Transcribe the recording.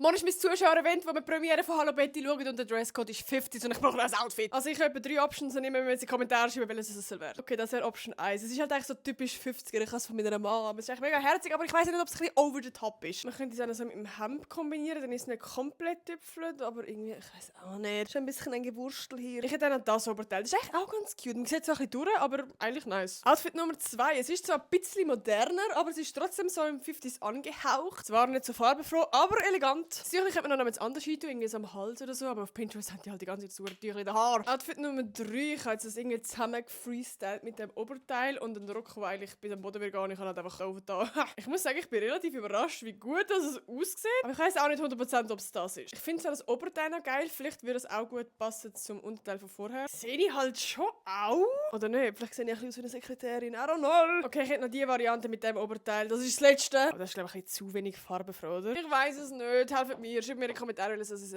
Morgen ist mein Zuschauer-Event, wo wir die Premiere von Hallo Betty schauen und der Dresscode ist 50 und ich brauche noch ein Outfit. Also ich habe etwa 3 Options und immer in die Kommentare schreiben, welches es soll werden. Okay, das wäre Option 1. Es ist halt eigentlich so typisch 50er, ich kann es von meiner Mama, aber es ist eigentlich mega herzig, aber ich weiss nicht, ob es ein bisschen over the top ist. Man könnte es auch noch so mit dem Hemd kombinieren, dann ist es nicht komplett tüpfelt, aber irgendwie, ich weiss auch nicht. Ist ein bisschen ein Gewurstel hier. Ich hätte dann das Oberteil. Das ist eigentlich auch ganz cute. Man sieht so ein bisschen durch, aber eigentlich nice. Outfit Nummer 2. Es ist zwar ein bisschen moderner, aber es ist trotzdem so im 50s angehaucht. Zwar nicht so farbenfroh, aber elegant. Sicherlich könnte man noch etwas anderes tun, irgendwie so am Hals oder so, aber auf Pinterest haben die halt die ganze Zeit so Tücher in den Haaren. Outfit Nummer 3. Ich habe jetzt das irgendwie zusammen gefreestylt mit dem Oberteil und einem Rock, der eigentlich bis am Boden gar nicht, ich habe halt einfach oben da. Ich muss sagen, ich bin relativ überrascht, wie gut das aussieht. Aber ich weiss auch nicht 100%, ob es das ist. Ich finde zwar das Oberteil noch geil, vielleicht würde es auch gut passen zum Unterteil von vorher. Sehe ich halt schon auch. Oder nicht? Vielleicht sehe ich ein bisschen aus wie eine Sekretärin. I don't know. Okay, ich hätte noch die Variante mit dem Oberteil. Das ist das letzte. Aber das ist, glaube ich, ein bisschen zu wenig farbenfroh, oder? Ich weiss es nicht. Helft mir. Schreibt mir in die Kommentare, was es ist.